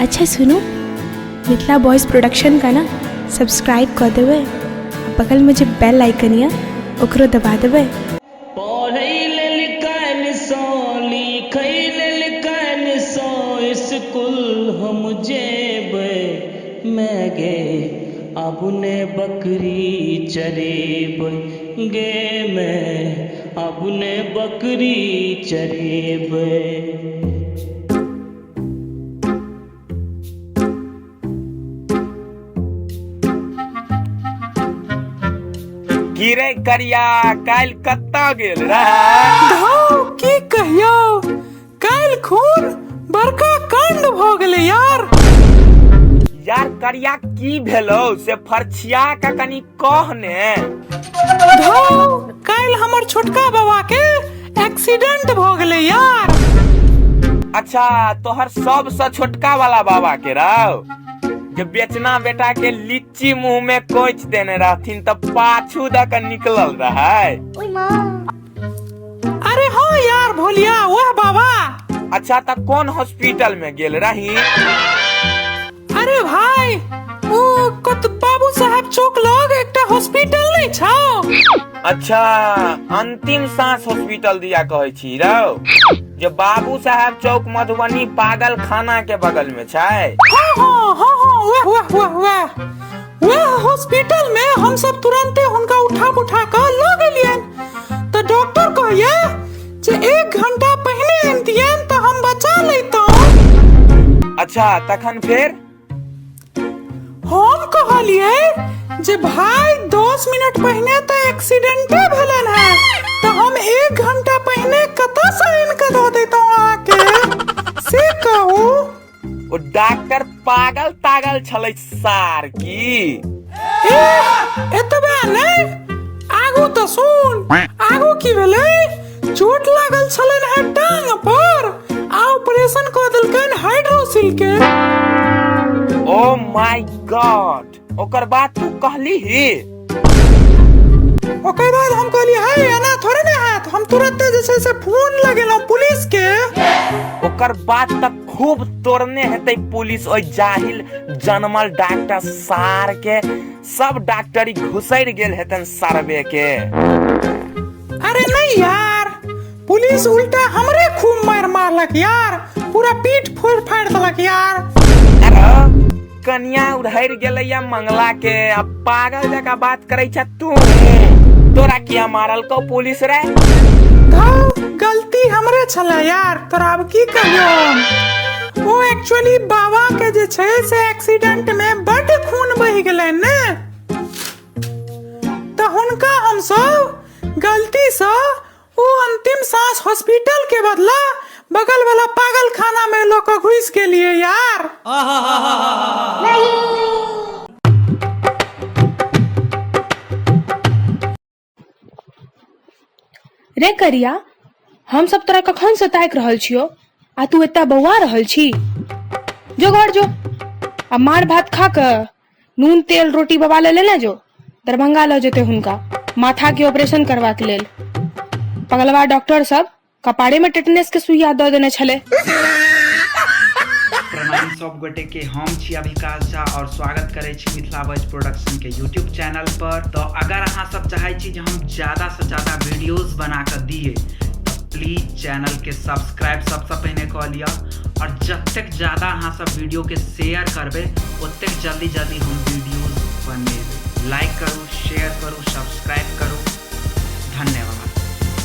अच्छा सुनू, Mithila boys production का ना सब्सक्राइब कऽ देबै आ बगलमे जे बेल आइकन यऽ ओकरो दबा देबै। पढ़ै लेल काल्हिसँ, लिखै लेल काल्हिसँ इसकुल हम जेबै माय गे, आब ने बकरी चरेबै गे माय, आब ने बकरी चरेबै। की रे करिया, काल्हि कतऽ गेल रहे? धौ, की कहियौ, काल्हि खून बड़का कांड भऽ गेलै यार। यार करिया, की भेलौ से फरछिया के कनी कह ने। धौ, काल्हि हमर छोटका बाबा के एक्सीडेंट भऽ गेलै यार। अच्छा, तोहर सबसँ छोटका वाला बाबा के रौ, जे बेचना बेटा के लीची मुंह में कोच देने रहथिन तऽ पाछू दऽ के निकलल रहै? अरे हाँ यार भोलिया, वह बाबा। अच्छा, तऽ कोन हॉस्पिटल में गेल रही? अरे भाई, ओ कत बाबू साहब चौक लग एकटा हॉस्पिटल नहीं छौ? अच्छा, अंतिम सांस हॉस्पिटल दिया कहै छी रौ, जे बाबू साहेब चौक मधुबनी पागल खाना के बगल में छै? हाँ हाँ हाँ हाँ, वह वह वह वह वह हॉस्पिटल में हम सब तुरंते हुनका उठा उठा कऽ लऽ गेलियनि तऽ डॉक्टर कहैया जे 1 घंटा पहिने अनितियनि तऽ हम बचा लैतहुँ। अच्छा, तखन फेर? हम कहलियै जे भाई 10 मिनट पहिने तऽ एक्सीडेंटे भेलनि हेँ, तऽ हम 1 घंटा पहिने कतऽसँ आनि कऽ दऽ दैतहुँ अहाँके, से कहू। ओ डॉक्टर पागल तागल छलै सार की? ए, एतबे नहि, आगू तऽ सुन। आगू की भेलै, चोट लागल छलनि हेँ टांग पर आ ऑपरेशन कऽ देलकनि हाइड्रोसिल के। ओ my God, ओकर बाद तू कहली ही? ओकर बाद हम कहलियै हे, एना थोड़े ने हैत। हम तुरंते जे छै से फोन लगेलहुँ पुलिस के। ओकर बाद तक खूब तोड़ने हेतै पुलिस ओहि जाहिल जनमल डॉक्टर सार के। सब डॉक्टरी घुसैर गेल हेतन सरबे के। अरे नहीं यार, पुलिस उल्टा हमरे खूब मार मारलक यार, पूरा पीठ फोड़ फाड़ देलक यार। अरे कनिया उड़हरि गेलै या मंगला के, आ पागल जकाँ बात करै छ तू। तोरा किया मारलकौ पुलिस रे? धौ, गलती हमरे छलै यार, तोरा आब की कहियौ हम। ओ एक्चुअली बाबा के जे छै से एक्सीडेंट में बड्ड खून बहि गेलनि ने, तऽ हुनका हमसब गलती सँ ओ अंतिम सांस हॉस्पिटल के बदला बगल वाला पागल खाना में लऽ कऽ घुसि गेलियै यार। रे करिया, हम सब तोरा कखन से ताकि रहल छियो आ तू एतऽ बौआ रहल छी। जो घर जो आ मार भात खा कऽ नून तेल रोटी बाबा ले लेने जो, दरभंगा लऽ जेतै हुनका माथा के ऑपरेशन करबाक लेल। पगलवा डॉक्टर सब कपारे में टेटनेस के सुइया दऽ देने छलै। प्रणाम सब गोटे के, हम छी अभिकाश झा और स्वागत करै छी मिथिला वॉइस प्रोडक्शन के यूट्यूब चैनल पर। तो अगर अहाँ सब चाहै छी जे हम ज्यादा से ज्यादा वीडियोस बना के दिए तो प्लीज चैनल के सब्सक्राइब सबसे पहिने कऽ लिअ और जतेक ज्यादा अहाँ सब वीडियो के शेयर करबै ओतेक जल्दी जल्दी हम वीडियोस बनेबै। लाइक करू, शेयर करू, सब्सक्राइब